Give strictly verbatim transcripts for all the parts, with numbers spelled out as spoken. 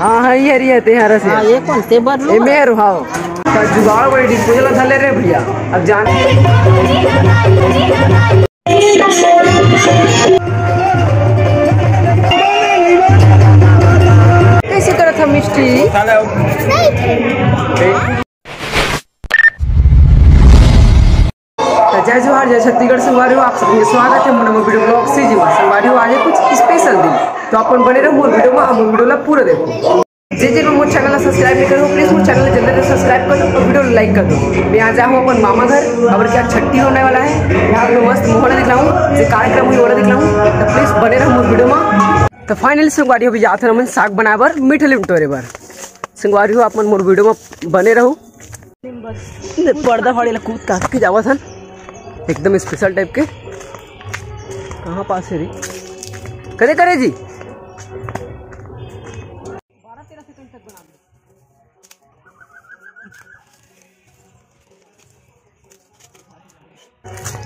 हाँ, हाँ, ये रही है, ते हरस हे। हाँ, ये कौन? ते बर ए, लूँ? मैं रो, हाँ। का जुगाड़ बड़ी disposal धर ले रे भैया। अब जान कैसे करत ह मिस्टी? तो जय जोहार, जय छत्तीसगढ़ संगवारी हो, आप सबके स्वागत है मोर नवा video vlog से। जी संगवारी हो, आज है कुछ special दिन, तो अपन बने रहो मोर video में, मोर video ला पूरा देखो। जे जे मोर channel ला subscribe नहीं करो, please मोर channel ला जल्दी से subscribe कर दो और video ला like कर दो। मैं आ जाऊँ अपन मामा घर, अब क्या छट्टी होने वाला है, यहाँ पे मस्त माहौल दिखलाऊँ, जो कार्यक्रम हुई वाला दिखलाऊँ, तो please बने रहो मोर video में। तो finally संगवारी हो, अभी जात हन हमन साग बनाए बर, मीठा लीम टोरे बर। संगवारी हो, आप मन मोर video में बने रहो। पर्दा फाड़े ला कूद काट के जावत हन, एकदम special type के। कहाँ पास है रे? करे करे जी।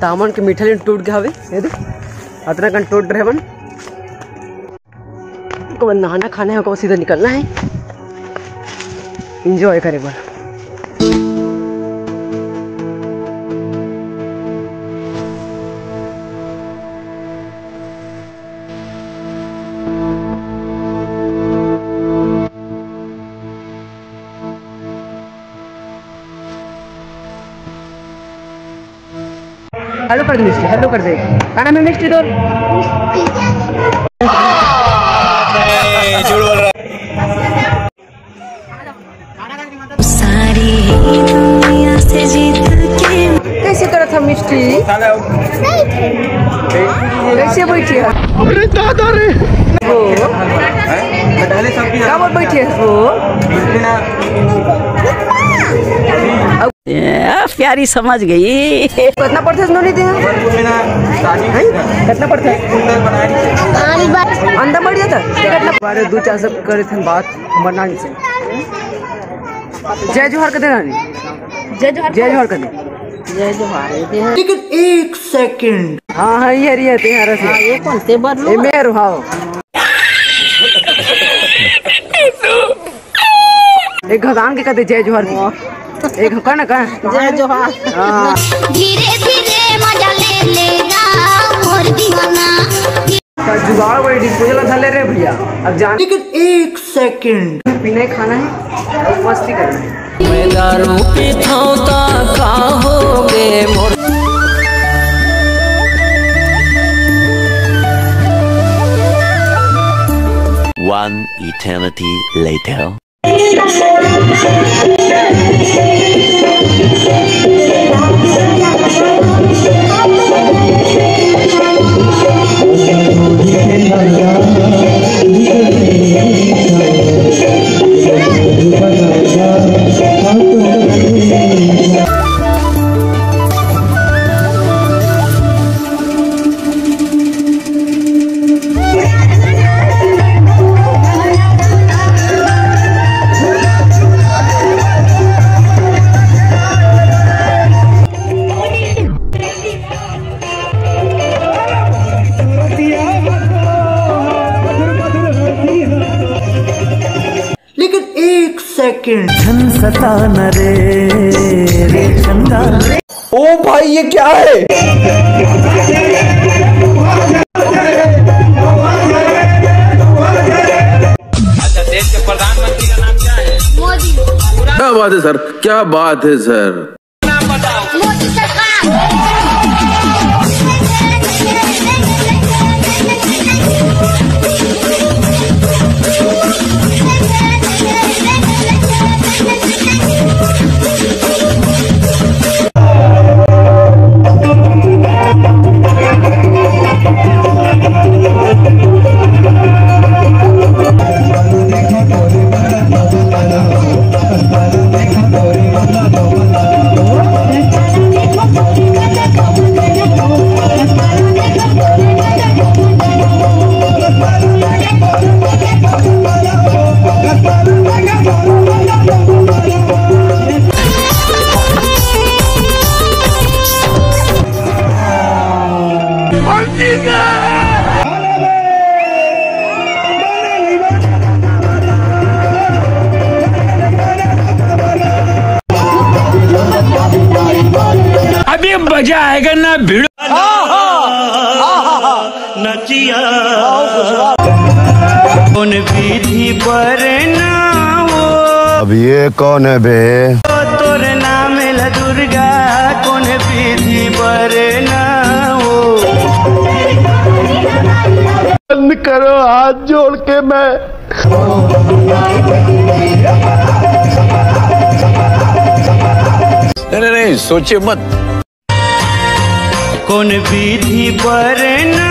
तामन के मीठा लीम टूट गया हवे, ये दे, अतना कन टूट रहे बन। को नहाना खाना है, को सीधा निकलना है enjoy करे बर। हेलो कर दे मिस्टर, हेलो कर दे। का नाम है मिस्टर तोर? सारी दुनिया से जीत के कैसे करत ह मिस्टी? कैसे बैठी है? अरे दादा रे। वो का बोल बैठी है वो? ए, प्यारी समझ गई। कितना पड़थे नोनी दे? हैं? कितना पड़थे? अंडा बढ़ जाता? कितना? बारे दो चार सब करे थे बात हमर नानी से। जय जोहार कर दे नानी। जय जोहार। जय जोहार कर दे। जय जोहार, ये दे। लेकिन एक सेकंड। हाँ, हाँ, ये रही है, ते हरस हे। हाँ, ये कौन? ते बर ए, लूँ? मैं रो, हाँ। एक घसान के कहते जय जोहार की। एक का ना का? जय जोहार। हाँ। धीरे धीरे मजा ले लेगा मोर दीवाना। का जुगाड़ बड़ी disposal धर ले रे भैया। अब जान। लेकिन एक सेकंड। पीना है, खाना है, मस्ती करना है। मैं दारू पीथौं त का होगे मोर। One eternity later. लेकिन एक सेकंड। झन सताना रे, रे चंदा। ओ भाई, ये क्या है? अच्छा, देश के प्रधानमंत्री का नाम क्या है? मोदी। क्या बात है सर, क्या बात है सर। मोदी सरकार। जाएगा ना भिड़ो। नचिया कौन विधि पर ना हो। अब ये कौन है बे? तोर नाम ला दुर्गा कौन विधि पर ना हो। बंद करो, हाथ जोड़ के मैं नहीं नहीं नहीं, सोचे मत। कौन विधि पर ना